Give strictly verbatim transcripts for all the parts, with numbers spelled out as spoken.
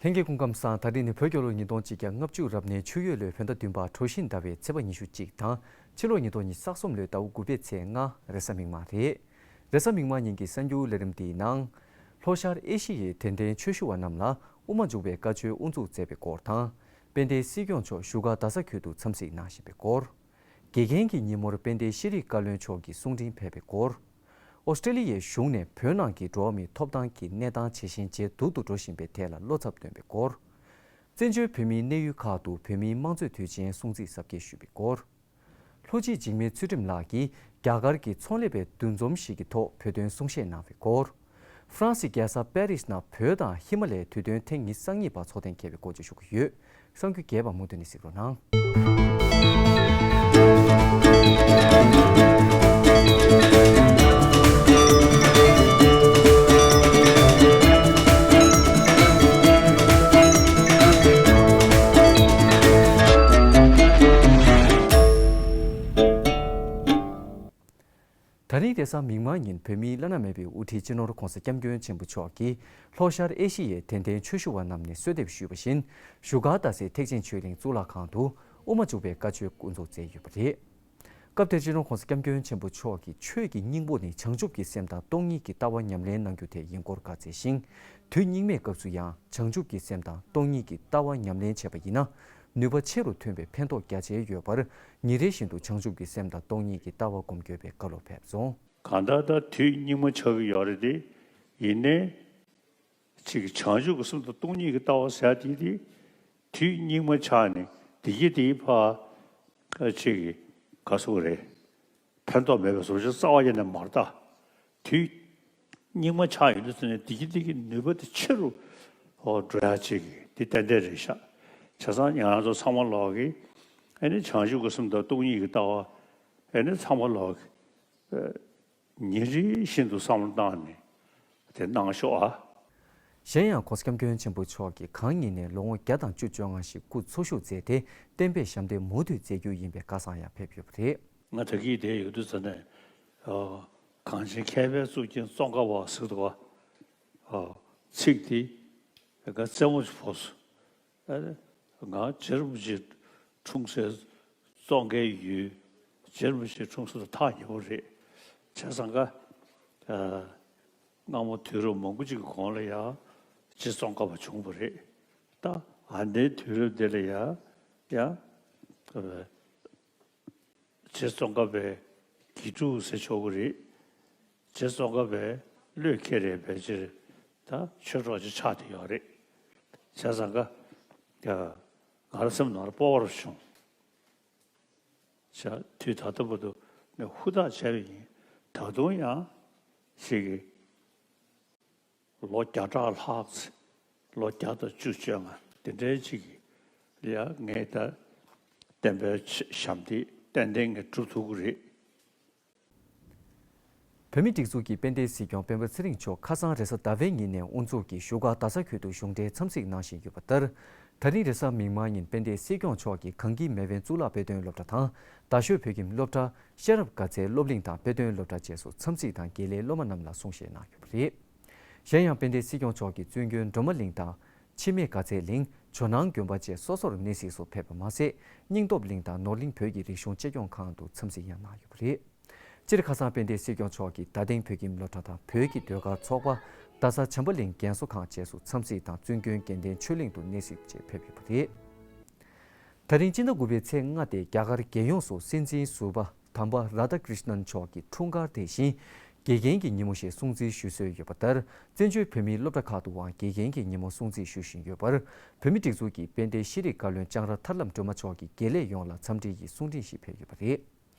ལྷན་རྒྱས་སྐུ་ཁམས་བཟང་། ད་རིང་ནི་བོད་རྒྱལ་ལོ་ཉིས་སྟོང་གཅིག་བརྒྱ་ལྔ་བཅུ་རབ་གནས་ཆུ་ཡོས་ལོའི་བོད་ཟླ་བདུན་པ་གྲོ་བཞིན་ཟླ་བའི་ཚེས་པ་ཉི་ཤུ་གཅིག་དང་། ཕྱི་ལོ་ཉིས་སྟོང་ཉི་ཤུ་རྩ་གསུམ་ལོའི་ཟླ་བ་དགུ་པའི་ཚེས་ལྔ་རེས་གཟའ་མིག་དམར་རེད། རེས་གཟའ་མིག་དམར་ཉིན་གྱི་གསར་འགྱུར་ལས་རིམ་འདིའི་ནང་། ལྷོ་ཤར་ཨེ་ཤི་ཡའི་དད་ལྡན་ཆོས་ཞུ་བ་རྣམས་ལ་དབུ་མ་འཇུག་པའི་བཀའ་ཆོས་དབུ་འཛུགས་མཛད་པའི་སྐོར་དང་། དཔལ་ལྡན་སྲིད་སྐྱོང་མཆོག་བཞུགས་སྒར་རྡ་ས་ཁུལ་དུ་འཚམས་གཟིགས་གནང་བཞིན་པའི་སྐོར། དགེ་རྒན་གྱི་ཉིན་མོར་དཔལ་ལྡན་ཤེས་རིག་བཀའ་བློན་མཆོག་གིས་གསུང་འཕྲིན་ཕེབས་པའི་སྐོར། ཨོ་སི་ཀྲེ་ལི་ཡའི་གཞུང་ནས་བོད་ནང་གི་འགྲོ་བ་མིའི་ཐོབ་ཐང་གི་གནས་སྟངས་ཇེ་ཞན་ཇེ་སྡུག་ཏུ་འགྲོ་བཞིན་པའི་ཐད་ལ་བློ་འཚབ་བཏོན་པའི་སྐོར། བཙན་བྱོལ་བོད་མིའི་གནས་ཡུལ་ཁག་ཏུ་བོད་མིའི་དམངས་གཙོའི་དུས་ཆེན་སྲུང་བརྩི་གཟབ་རྒྱས་ཞུས་པའི་སྐོར། ལྷོ་སྤྱི་འཇིགས་མེད་ཚུལ་ཁྲིམས་ལགས་ཀྱིས་རྒྱ་གར་གྱི་ཚོང་ལས་པའི་འདུ་འཛོམས་ཤིག་གི་ཐོག་བོད་དོན་གསུང་བཤད་གནང་བའི་སྐོར། ཧྥ་རན་སིའི་རྒྱལ་ས་པེ་རིས་ནང་བོད་དང་ཧི་མ་ལ་ཡའི་དུས་སྟོན་ཐེངས་ཉི་ཤུ་རྩ་གཉིས་པ་ཚོགས་ཐེངས་འཁེལ་བའི་སྐོར་བཅས་ཞུ་གི་ཡོད། གསར་འགྱུར་རྒྱས་པ་མུ་མཐུད་ནས་གཟིགས་རོགས་གནང་། ད་རིང་རེས་གཟའ་མིག་དམར་ཉིན་བོད་མིའི་བླ་ན་མེད་པའི་དབུ་ཁྲིད་སྤྱི་ནོར་༧གོང་ས་༧སྐྱབས་མགོན་ཆེན་པོ་མཆོག་གིས་ལྷོ་ཤར་ཨེ་ཤི་ཡའི་དད་ལྡན་ཆོས་ཞུ་བ་རྣམས་ནས་གསོལ་འདེབས་ཞུས་པ་བཞིན་བཞུགས་སྒར་རྡ་སའི་ཐེག་ཆེན་ཆོས་གླིང་གཙུག་ལག་ཁང་དུ་དབུ་མ་འཇུག་པའི་བཀའ་ཆོས་དབུ་འཛུགས་མཛད་ཡོད་པ་རེད། སྐབས་དེར་སྤྱི་ནོར་༧གོང་ས་༧སྐྱབས་མགོན་ཆེན་པོ་མཆོག་གིས་ཆོས་ཀྱི་སྙིང་པོ་ནི་བྱང་ཆུབ་ཀྱི་སེམས་དང་སྟོང་ཉིད་ཀྱི་ལྟ་བ་ཉམས་ལེན་གནང་རྒྱུ་དེ་ཡིན་སྐོར་བཀའ་སྩལ་ཞིང་། དུས་སྙིགས་མའི་སྐབས་སུ་ཡང་བྱང་ཆུབ་ཀྱི་སེམས་དང་སྟོང་ཉིད་ཀྱི་ལྟ་བ་ཉམས་ལེན་བྱས་པ་ཡིན་ན། ནུས་པ་ཆེ་རུ་ཐོན་པའི་ཕན་ཐོགས་རྒྱ་ཆེ་ཡོད་པར། ཉིན་རེ་བཞིན་དུ་བྱང་ཆུབ་ཀྱི་སེམས་དང་སྟོང་ཉིད་ཀྱི་ལྟ་བ་སྒོམ་དགོས་པའི་བཀའ་སློབ་ཕེབས་སོང་། གང་ལྟར་ད་དུས་སྙིགས་མ་ཆགས་ཀྱི་ཡོད་རེད་དེ། ཡིན་ནའི། ཅིག་བྱང་ཆུབ་ཀྱི་སེམས་དང་སྟོང་ཉིད་ཀྱི་ལྟ་བ་ཟེར་དེ་དེ། དུས་སྙིགས་མ་ཆགས་ནས་བདེ་སྐྱིད་དེའི་ཕར། ཅིག་ག་སོགས་རེད། ཕན་ཐོགས་མེད་པའི་བཟོ་བཅོས་རྩ་བ་ཉིད་ནས་མ་རེད་ད། དུས་སྙིགས་མ་ཆགས་ཡོང་དུས་ཙམ་ནས་བདེ་སྐྱིད་དེ་གི་ནུས་པ་དེ་ཆེ་རུ་འགྲོ་ཡ་ཅིག་དེ་ཏན་ཏན་རེད་ཤག་བྱས་ཙང་ང་རང་ཚོ་ཚང་མ་ལོག་གི་ཨ་ནི་བྱང་ཆུབ་ཀྱི་སེམས་དང་སྟོང་ཉིད་ཀྱི་ལྟ་བ་ཨ་ནི་ཚང་མ་ལོག་གི་ཉིན་རེ་བཞིན་དུ་བསམ་བློ་བཏང་ནས་དེ་གནང་ཤོག་ཨ། གཞན་ཡང་༧གོང་ས་༧སྐྱབས་མགོན་ཆེན་པོ་མཆོག་གིས་གང་ཉིད་ནས་ལོ་ངོ་བརྒྱ་དང་བཅུ་བཅོ་ལྔ་ཞིག་སྐུ་འཚོ་བཞུགས་མཛད་དེ་བསྟན་པའི་ཞབས་འདེགས་མུ་མཐུད་མཛད་རྒྱུ་ཡིན་པའི་བཀའ་གསང་ཡང་ཕེབས་ཡོད་པ་རེད། ང་ད་གིན་དེ་ཡོད་དུས་ཙམ་ནས་གངས་ཅན་མཁས་པའི་གཙུག་རྒྱན་ཙོང་ཁ་པ་ཟེར་འདུག་ག་ཚིག་དེ་ག་རྩེད་མོ་ཅིག་ཕོག་སོང་། ཨ་ནི་ང་རྗེ་རིན་པོ་ཆེ་འཁྲུངས་སའི་ཙོང་ཁའི་ཡུལ་རྗེ་རིན་པོ་ཆེ་འཁྲུངས་ས་དང་ཐག་ཉེ་པོ་རེད། བྱས་ཙང་ཀ་སྔ་མོ་དུས་རབས་མང་པོ་ཅིག་གི་གོང་ལ་ཡང་རྗེ་ཙོང་ཁ་པ་བྱུང་བ་རེད། ད་ཨ་ནེའི་དུས་རབས་འདི་ལ་ཡང་ཡང་རྗེ་ཙོང་ཁ་པའི་དགེ་ཕྲུག་ཟེར་ཆོག་གི་རེད། རྗེ་ཙོང་ཁ་པའི་བློས་འཁེལ་རེད། ཕལ་ཆེར་ད་ཆོས་གྲོགས་ཅིག་ཆགས་བསྡད་ཡོད་རེད། བྱས་ཙང་ཀ་ང་རང་སེམས་ནང་ལ་སྤོབས་པ་རུ་བྱུང་། བྱས་དུས་ད་ལྟ་བར་དུ་ངས་ཧུར་ཐག་བྱས་པ་ཡིན། ད་དུང་ཡང་ཞིག་གིས་ལོ་བརྒྱ་ཕྲག་ལྷག་ཙམ་ལོ་བརྒྱ་དང་བཅུ་བཅོ་ལྔ་དེ་འདྲའི་ཅིག་ལ་ངས་ད་བསྟན་པའི་ཞབས་འདེགས་ཏན་ཏན་ངས་སྒྲུབ་ཐུབ་ཀྱི་རེད། བོད་མིའི་སྒྲིག་འཛུགས་ཀྱི་དཔལ་ལྡན་སྲིད་སྐྱོང་སྤེན་པ་ཚེ་རིང་མཆོག་ཁ་སང་རེས་གཟའ་ཟླ་བའི་ཉིན་ནས་དབུ་འཛུགས་ཀྱིས་བཞུགས་སྒར་རྡ་ས་ཁུལ་དུ་གཞུང་འབྲེལ་འཚམས་གཟིགས་གནང་བཞིན་ཡོད་པ་ལྟར། ད་རིང་རེས་གཟའ་མིག་དམར་ཉིན་དཔལ་ལྡན་སྲིད་སྐྱོང་མཆོག་གིས་གངས་སྐྱིད་མེས་དབོན་གཙུག་ལག་དཔེ་སྟོན་སློབ་གྲྭ་དང་རྡ་ཤོད་བོད་ཁྱིམ་སློབ་གྲྭ། ཤེས་རབ་དགའ་ཚལ་སློབ་གླིང་དང་དཔེ་སྟོན་སློབ་གྲྭ་བཅས་སུ་འཚམས་གཟིགས་དང་དགེ་ལས་སློབ་མ་རྣམས་ལ་གསུང་བཤད་གནང་ཡོད་པ་རེད། གཞན་ཡང་དཔལ་ལྡན་སྲིད་སྐྱོང་མཆོག་གིས་བཙུན་དགོན་སྒྲོལ་མ་གླིང་དང་། འཆི་མེད་དགའ་ཚལ་གླིང་། ཇོ་ནང་དགོན་པ་བཅས་སོ་སོར་གནས་གཟིགས་སུ་ཕེབས་པ་མ་ཟད། སྙིང་སྟོབས་གླིང་དང་ནོར་གླིང་བོད་ཀྱི་རིག་གཞུང་གཅེས་སྐྱོང་ཁང་དུ་འཚམས་གཟིགས་ཡང་གནང་ཡོད་པ་རེད། སྤྱིར་ཁ་སང་དཔལ་ལྡན་སྲིད་སྐྱོང་མཆོག་གིས་རྡ་སྟེང་བོད་ཁྱིམ་སློབ་གྲྭ་དང་བོད་ཀྱི་ཟློས་གར་ཚོགས་པ། རྡ་ས་བྱམས་པ་གླིང་རྒན་གསོ་ཁང་བཅས་སུ་འཚམས་གཟིགས་དང་བཙུན་དགོན་དགེ་ལྡན་ཆོས་གླིང་དུ་གནས་གཟིགས་བཅས་ཕེབས་ཡོད་པ་རེད། ད་རིང་སྤྱི་ཟླ་དགུ་པའི་ཚེས་ལྔ་སྟེ་རྒྱ་གར་རྒྱལ་ཡོངས་སུ་སྲིད་འཛིན་ཟུར་པ་དམ་པ་རཱ་དྷ་ཀྲིཤ་ནན་མཆོག་གི་འཁྲུངས་སྐར་དེ་བཞིན་དགེ་རྒན་གྱི་ཉིན་མོ་ཞེས་སྲུང་བརྩི་ཞུ་སྲོལ་ཡོད་པ་ལྟར། བཙན་བྱོལ་བོད་མིའི་སློབ་གྲྭ་ཁག་ཏུའང་དགེ་རྒན་གྱི་ཉིན་མོ་སྲུང་བརྩི་ཞུ་བཞིན་ཡོད་པར། བོད་མིའི་སྒྲིག་འཛུགས་ཀྱི་དཔལ་ལྡན་ཤེས་རིག་བཀའ་བློན་ལྕང་ར་ཐར་ལམ་སྒྲོལ་མ་མཆོག་གིས་དགེ་ལས་ཡོངས་ལ་འཚམས་འདྲི་ཡི་གསུང་འཕྲིན་ཞིག་ཕེབས་ཡོད་པ་རེད།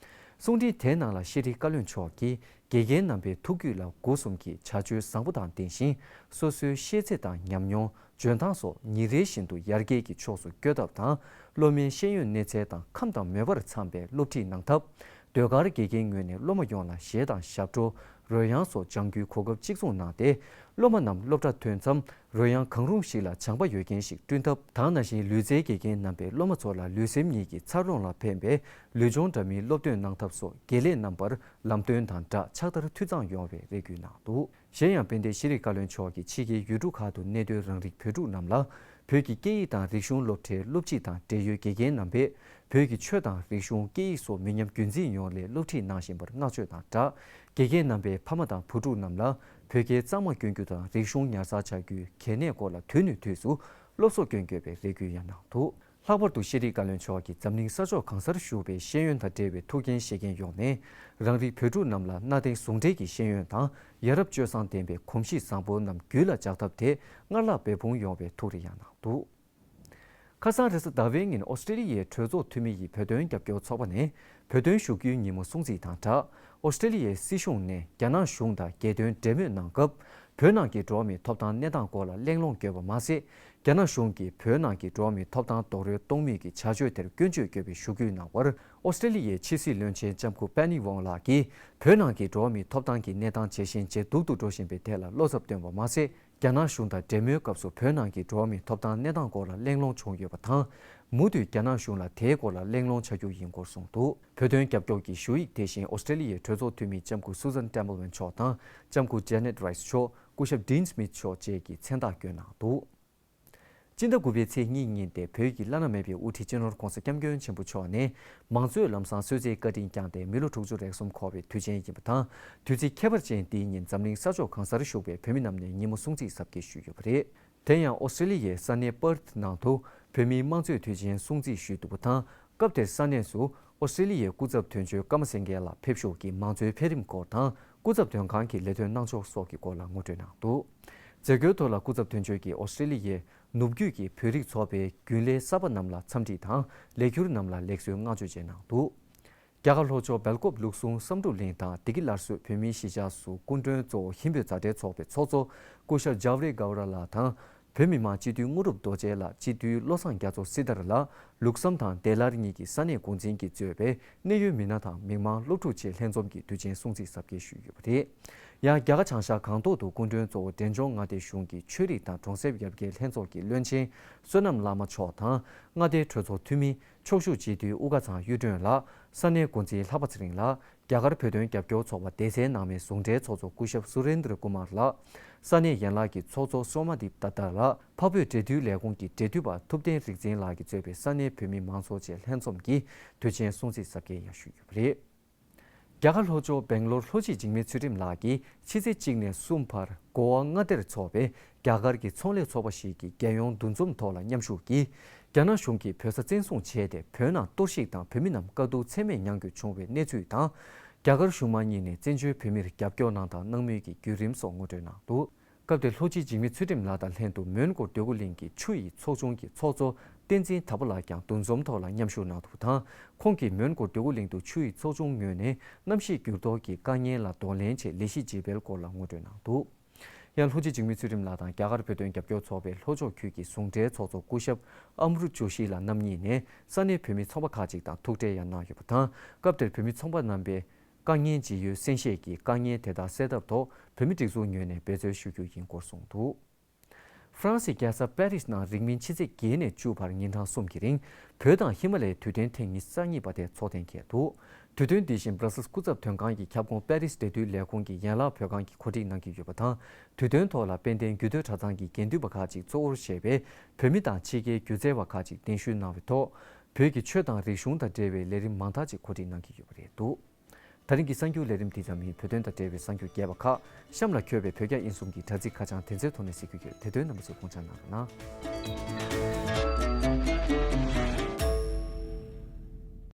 གསུང་འཕྲིན་དེའི་ནང་ལ་ཤེས་རིག་བཀའ་བློན་མཆོག་གིས་དགེ་རྒན་རྣམ་པའི་ཐུགས་རྒྱུད་ལ་སྒོ་གསུམ་གྱི་བྱ་སྤྱོད་བཟང་པོ་དང་ལྡན་ཞིང་། སོ་སོའི་ཤེས་ཚད་དང་ཉམས་མྱོང་། འཇོན་ཐང་སོགས་ཉིན་རེ་བཞིན་དུ་ཡར་རྒྱས་ཀྱི་ཕྱོགས་སུ་བསྐྱོད་ཐབས་དང་། སློབ་མའི་ཤེས་ཡོན་གནས་ཚད་དང་ཁམས་དང་མོས་པར་འཚམ་པའི་སློབ་ཁྲིད་གནང་ཐབས། ཟློས་གར་དགེ་རྒན་ངོས་ནས་སློབ་མ་ཡོངས་ལ་གཞས་དང་ཞབས་བྲོ། རོལ་དབྱངས་སོགས་སྦྱང་རྒྱུའི་གོ་སྐབས་གཅིག་མཚུངས་གནང་སྟེ། སློབ་མ་རྣམས་སློབ་གྲྭ་ཐོན་མཚམས། རོལ་དབྱངས་གང་རུང་ཞིག་ལ་སྦྱངས་པ་ཡོད་མཁན་ཞིག་བསྐྲུན་ཐབས་དང་། ན་གཞོན་ལུས་རྩལ་དགེ་རྒན་རྣམ་པས་སློབ་མ་ཚོ་ལ་ལུས་སེམས་གཉིས་ཀྱི་འཚར་ལོངས་ལ་ཕན་པའི་ལུས་སྦྱོང་འདྲ་མིན་སློབ་སྟོན་གནང་ཐབས་སོགས་དགེ་ལས་རྣམ་པར་ལམ་སྟོན་དང་སྦྲགས་ཕྱག་བསྟར་འཐུས་ཚང་ཡོང་བའི་རེ་སྐུལ་གནང་འདུག། གཞན་ཡང་། དཔལ་ལྡན་ཤེས་རིག་བཀའ་བློན་མཆོག་གིས་ཕྱི་རྒྱལ་ཡུལ་གྲུ་ཁག་ཏུ་གནས་སྡོད་རང་རིགས་བོད་ཕྲུག་རྣམས་ལ། བོད་ཀྱི་སྐད་ཡིག་དང་རིག་གཞུང་སློབ་གྲྭའི་སློབ་སྤྱི་དང་འབྲེལ་ཡོད་དགེ་རྒན་རྣམ་པས། བོད་ཀྱི་ཆོས་དང་རིག་གཞུང་། སྐད་ཡིག་སོགས་མི་ཉམས་རྒྱུན་འཛིན་ཡོང་སླད་སློབ་ཁྲིད་གནང་བཞིན་པར་བསྔགས་བརྗོད་དང་སྦྲགས། དགེ་རྒན་རྣམ་པས་ཕ་མ་དང་བུ་ཕྲུག་རྣམས་ལ། བོད་སྐད་གཙང་མ་སྐྱོན་རྒྱུ་དང་། རིག་གཞུང་ཉར་ཚགས་བྱ་རྒྱུའི་གལ་གནད་སྐོར་ལ་དུས་ནས་དུས་སུ་སློབ་གསོ་སྐྱོན་དགོས་པའི་རེ་སྐུལ་ཡང་གནང་འདུག། ལྷག་པར་དུ་ཤེས་རིག་བཀའ་བློན་མཆོག་གིས་འཛམ་གླིང་ས་ཕྱོགས་གང་སར་བཞུགས་པའི་ཤེས་ཡོན་དང་འབྲེལ་བའི་ཐུགས་འགན་བཞེས་མཁན་ཡོངས་ནས། རང་རིགས་བོད་ཕྲུག་རྣམས་ལ་གནའ་དེང་ཟུང་འབྲེལ་གྱི་ཤེས་ཡོན་དང་། ཡ་རབས་སྤྱོད་བཟང་ལྡན་པའི་གོམས་གཤིས་བཟང་པོ་རྣམས་རྒྱུད་ལ་འཇགས་ཐབས་དེ་སྔར་ལྷག་འབད་འབུངས་ཡོང་བའི་ཐུགས་རེ་ཡང་གནང་འདུག། ཁ་སང་རེས་གཟའ་ཟླ་བའི་ཉིན་ཨོ་སི་ཀྲི་ལི་ཡའི་གྲོས་ཚོགས་འཐུས་མི་ཡི་བོད་དོན་རྒྱབ་སྐྱོར་ཚོགས་པ་ནས། བོད་དོན་བཞུགས་རྒྱུའི་ཉིན་མོ་སྲུང་བརྩི་དང་སྦྲགས། ཨོ་སི་ཀྲི་ལི་ཡའི་སྲིད་གཞུང་ནས་རྒྱ་ནག་གཞུང་དང་རྒྱལ་དོན་འབྲེལ་མོལ་གནང་སྐབས། བོད་ནང་གི་འགྲོ་བ་མིའི་ཐོབ་ཐང་གནས་སྟངས་སྐོར་ལ་གླེང་སློང་བརྒྱབ་པ་མ་ཟད། རྒྱ་ནག་གཞུང་གིས་བོད་ནང་གི་འགྲོ་བ་མིའི་ཐོབ་ཐང་རྡོག་རོལ་གཏོང་མུས་ཀྱི་བྱ་སྤྱོད་དེར་སྐྱོན་བརྗོད་བརྒྱབ་པའི་ཞུ་སྐུལ་གནང་བར། ཨོ་སི་ཀྲི་ལི་ཡའི་ཕྱི་སྲིད་བློན་ཆེན་ལྕམ་སྐུ་པེ་ནི་ཝོང་ལགས་ཀྱིས། བོད་ནང་གི་འགྲོ་བ་མིའི་ཐོབ་ཐང་གི་གནས་སྟངས་ཇེ་ཞན་ཇེ་སྡུག་ཏུ་འགྲོ་བཞིན་པའི་ཐད་ལ་བློ་འཚབ་བཏོན་པ་མ་ཟད། རྒྱ་ནག་གཞུང་དང་འབྲེལ་མོལ་སྐབས་སུ་བོད་ནང་གི་འགྲོ་བ་མིའི་ཐོབ་ཐང་གནས་སྟངས་སྐོར་ལ་གླེང་སློང་བྱུང་ཡོད་པ་དང་། མུ་མཐུད་རྒྱ་ནག་གཞུང་ལ་དེའི་སྐོར་ལ་གླེང་སློང་བྱ་རྒྱུ་ཡིན་སྐོར་གསུངས་འདུག། བོད་དོན་རྒྱབ་སྐྱོར་གྱི་ཞུ་ཡིག་དེ་བཞིན་ཨོ་སི་ཀྲི་ལི་ཡའི་གྲོས་ཚོགས་འཐུས་མི་ལྕམ་སྐུ་སུ་ཛན་ཏེམ་པལ་ཝན་མཆོག་དང་། ལྕམ་སྐུ་ཇེ་ནེད་རའི་སི་མཆོག། སྐུ་ཞབས་ཌིན་སི་མིད་མཆོག་བཅས་ཀྱིས་མཚན་རྟགས་བསྐྱོན་གནང་འདུག། སྤྱི་ཟླ་དགུ་པའི་ཚེས་གཉིས་ཉིན་ཏེ། བོད་ཀྱི་བླ་ན་མེད་པའི་དབུ་ཁྲིད་སྤྱི་ནོར་༧གོང་ས་༧སྐྱབས་མགོན་ཆེན་པོ་མཆོག་ནས། མང་གཙོའི་ལམ་བཟང་སྲོལ་འཛིན་བཀའ་དྲིན་བསྐྱངས་ཏེ་མི་ལོ་དྲུག་ཅུ་རེ་གསུམ་འཁོར་བའི་དུས་ཆེན་ཡིན་པ་དང་། དུས་ཚིགས་ཁྱད་པར་ཅན་འདིའི་ཉིན་འཛམ་གླིང་ས་ཕྱོགས་གང་སར་བཞུགས་པའི་བོད་མི་རྣམས་ནས་ཉིན་མོ་སྲུང་བརྩི་གཟབ་རྒྱས་ཞུས་ཡོད་པ་རེད། དེ་ཡང་ཨོ་སི་ཀྲི་ལི་ཡའི་ས་གནས་པར་ཐི་ནང་དུ་བོད་མིའི་དམངས་གཙོའི་དུས་ཆེན་སྲུང་བརྩི་ཞུས་འདུག་པ་དང་། སྐབས་དེར་ས་གནས་སུ་ཨོ་སི་ཀྲི་ལི་ཡའི་སྐུ་ཚབ་དོན་གཅོད་ཀརྨ་སེང་གེ་ལགས་ཕེབས་བཞུགས་ཀྱིས་མང་གཙོའི་འཕེལ་རིམ་སྐོར་དང་། སྐུ་ཚབ་དོན་ཁང་གི་ལས་དོན་གནང་ཕྱོགས་སོགས་ཀྱི་སྐོར་ལ་ངོ་སྤྲོད་གནང་འདུག། མཛད་སྒོའི་ཐོག་ལ་སྐུ་ཚབ་དོན་གཅོད་ཀྱིས་ཨོ་སི་ཀྲི་ལི་ཡའི་ནུབ་རྒྱུད་ཀྱི་བོད་རིགས་ཚོགས་པའི་རྒྱུན་ལས་གསར་པ་རྣམས་ལ་འཚམས་འདྲི་དང་། ལས་འཁྱུར་རྣམས་ལ་ལེགས་གསོའི་བསྔགས་བརྗོད་བཅས་གནང་འདུག། རྒྱ་གར་ལྷོ་ཕྱོགས་སྦེལ་ཀོབ་ལུགས་ཟུང་བསམ་གྲུབ་གླིང་དང་བདེ་སྐྱིད་སླར་གསོའི་བོད་མིའི་གཞིས་ཆགས་སུ་སྐུ་མགྲོན་གཙོ་བོ་ཧིན་བོད་མཛའ་འབྲེལ་ཚོགས་པའི་ཚོགས་གཙོ་སྐུ་ཞབས་ཇཱ་བེ་རི་གྷ་ར་ལགས་དང་། བོད་མི་མང་སྤྱི་འཐུས་དངོས་གྲུབ་རྡོ་རྗེ་ལགས། སྤྱི་འཐུས་བློ་བཟང་རྒྱ་མཚོ་སྲི་ཐར་ལགས། ལུགས་བསམ་དང་བདེ་སླར་གཉིས་ཀྱི་ས་གནས་འགོ་འཛིན་གྱིས་གཙོས་པའི་གནད་ཡོད་མི་སྣ་དང་མི་མང་སློབ་ཕྲུག་བཅས་ལྷན་འཛོམས་ཀྱིས་དུས་ཆེན་སྲུང་བརྩི་གཟབ་རྒྱས་ཞུས་ཡོད་པ་རེད། ཡང་རྒྱ་གར་བྱང་ཤར་སྒང་ཏོག་ཏུ་སྐུ་མགྲོན་གཙོ་བོ་འབྲས་ལྗོངས་མངའ་སྡེ་གཞུང་གི་ཆོས་རིག་དང་གྲོང་གསེབ་ཡར་རྒྱས་ལྷན་ཚོགས་ཀྱི་བློན་ཆེན་བསོད་ནམས་བླ་མ་མཆོག་དང་། མངའ་སྡེའི་གྲོས་ཚོགས་འཐུས་མི། ཕྱོགས་བཞུགས་སྤྱི་འཐུས་དབུ་དཀར་ཚང་གཡུ་སྒྲོན་ལགས། ས་གནས་འགོ་འཛིན་ལྷག་པ་ཚེ་རིང་ལགས། རྒྱ་གར་བོད་དོན་རྒྱབ་སྐྱོར་ཚོགས་པ་སྡེ་ཚན་ནང་མའི་ཟུང་འབྲེལ་ཚོགས་གཙོ་སྐུ་ཞབས་སུ་རེན་དྲ་ཀུ་མར་ལགས། ས་གནས་ཡན་ལག་གི་ཚོགས་གཙོ་སོ་མ་དིབ་ཏ་ཏ་ལགས། འཕགས་བོད་འབྲེལ་མཐུད་ལས་ཁུངས་ཀྱི་འབྲེལ་མཐུད་པ་ཐུབ་བསྟན་རིག་འཛིན་ལགས་ཀྱིས་གཙོས་པའི་ས་གནས་བོད་མི་མང་ཚོགས་བཅས་ལྷན་འཛོམས་ཀྱིས་དུས་ཆེན་སྲུང་བརྩི་གཟབ་རྒྱས་ཡང་ཞུས་ཡོད་པ་རེད། རྒྱ་གར་ལྷོ་ཕྱོགས་སྦེང་ལོར་ལྷོ་སྤྱི་འཇིགས་མེད་ཚུལ་ཁྲིམས་ལགས་ཀྱིས་ཕྱི་ཚེས་གཅིག་ནས་གསུམ་བར་གོ་བ་མངའ་སྡེར་འཚོགས་པའི་རྒྱ་གར་གྱི་ཚོང་ལས་ཚོགས་པ་ཞིག་གི་རྒྱལ་ཡོངས་འདུ་འཛོམས་ཐོག་ལ་མཉམ་ཞུགས་ཀྱིས། རྒྱ་ནག་གཞུང་གིས་བོད་ས་བཙན་བཟུང་བྱས་ཏེ་བོད་ནང་གཏོར་བཤིག་དང་བོད་མི་རྣམས་དཀའ་སྡུག་ཚད་མེད་མྱངས་དགོས་བྱུང་བའི་གནས་ཚུལ་དང་། རྒྱ་གར་གཞུང་མང་གཉིས་ནས་བཙན་བྱོལ་བོད་མིར་རྒྱབ་སྐྱོར་གནང་དང་གནང་མུས་ཀྱི་བརྒྱུད་རིམ་སོགས་ངོ་སྤྲོད་གནང་འདུག། སྐབས་དེར་ལྷོ་སྤྱི་འཇིགས་མེད་ཚུལ་ཁྲིམས་ལགས་དང་ལྷན་དུ་མོན་གྷོ་འདོད་རྒུ་གླིང་གི་ཆུ་ཡི་ཚོགས་ཆུང་གི་ཚོགས་གཙོ་བསྟན་འཛིན་དར་པོ་ལགས་ཀྱང་འདུ་འཛོམས་ཐོག་ལ་མཉམ་ཞུགས་གནང་འདུག་པ་དང་། ཁོང་གིས་མོན་གྷོ་འདོད་རྒུ་གླིང་དུ་ཆུ་ཡི་ཚོགས་ཆུང་ངོས་ནས་གནམ་གཤིས་འགྱུར་ལྡོག་གི་དཀའ་ངལ་ལ་གདོང་ལེན་ཆེད་ལས་གཞི་ལྗིད་སྤེལ་སྐོར་ལ་ངོ་སྤྲོད་གནང་འདུག། ཡང་ལྷོ་སྤྱི་འཇིགས་མེད་ཚུལ་ཁྲིམས་ལགས་དང་རྒྱ་གར་བོད་དོན་རྒྱབ་སྐྱོར་ཚོགས་པའི་ལྷོ་ཕྱོགས་ཁུལ་གྱི་ཟུང་འབྲེལ་ཚོགས་གཙོ་སྐུ་ཞབས་ཨ་མྲུ་ཇོ་ཤི་ལགས་རྣམ་གཉིས་ནས་ས་གནས་བོད་མི་ཚོང་པ་ཁག་ཅིག་དང་ཐུག་འཕྲད་ཡང་གནང་ཡོད་པ་དང་། སྐབས་དེར་བོད་མི་ཚོང་པ་རྣམ་པས། དཀའ་ངལ་ཇི་ཡོད་གསན་བཞེས་ཀྱིས་དཀའ་ངལ་དེ་དག་སེལ་ཐབས་ཐོག་བོད་མི་སྒྲིག་འཛུགས་ངོས་ནས་འབད་རྩོལ་ཞུ་རྒྱུ་ཡིན་སྐོར་གསུངས་འདུག། ཧྥ་རན་སིའི་རྒྱལ་ས་པེ་རིས་ནང་རིང་མིན་ཕྱི་ཚེས་བརྒྱད་ནས་བཅུ་བར་ཉིན་གྲངས་གསུམ་གྱི་རིང་བོད་དང་ཧི་མ་ལ་ཡའི་དུས་སྟོན་ཐེངས་ཉི་ཤུ་རྩ་གཉིས་པ་དེ་འཚོགས་གཏན་འཁེལ་འདུག། དུས་སྟོན་འདི་བཞིན་སྦྲ་སེལ་སྐུ་ཚབ་དོན་ཁང་གི་ཁྱབ་ཁོངས་པེ་རིས་འབྲེལ་མཐུད་ལས་ཁུངས་ཀྱི་ཡན་ལག་བོད་ཁང་གིས་གོ་སྒྲིག་གནང་གི་ཡོད་པ་དང་། དུས་སྟོན་ཐོག་ལ་དཔལ་ལྡན་རྒྱུད་སྟོད་གྲྭ་ཚང་གི་དགེ་འདུན་པ་ཁག་ཅིག་གཙོ་བོར་བྱས་པའི་བོད་མི་དང་ཕྱི་རྒྱལ་སྒྱུ་རྩལ་བ་ཁག་ཅིག་གདན་ཞུ་གནང་བའི་ཐོག་བོད་ཀྱི་ཆོས་དང་རིག་གཞུང་དང་འབྲེལ་བའི་ལས་རིམ་མང་དག་ཅིག་གོ་སྒྲིག་གནང་གི་ཡོད་པ་རེད་འདུག། ད་རིང་གི་གསར་འགྱུར་ལས་རིམ་འདི་ཙམ་ཡིན། བོད་དོན་དང་འབྲེལ་བའི་གསར་འགྱུར་རྒྱས་པ་ཁག་གཤམ་ལ་འཁོད་པའི་བོད་རྒྱ་དབྱིན་གསུམ་གྱི་དྲ་ཚིགས་ཁ་བྱང་དེ་ཚོའི་ཐོག་ནས་གཟིགས་རྒྱུ་ཡོད། དེ་དོན་རྣམ་པ་ཚོས་དགོངས་འཇགས་གནང་རོགས་གནང་།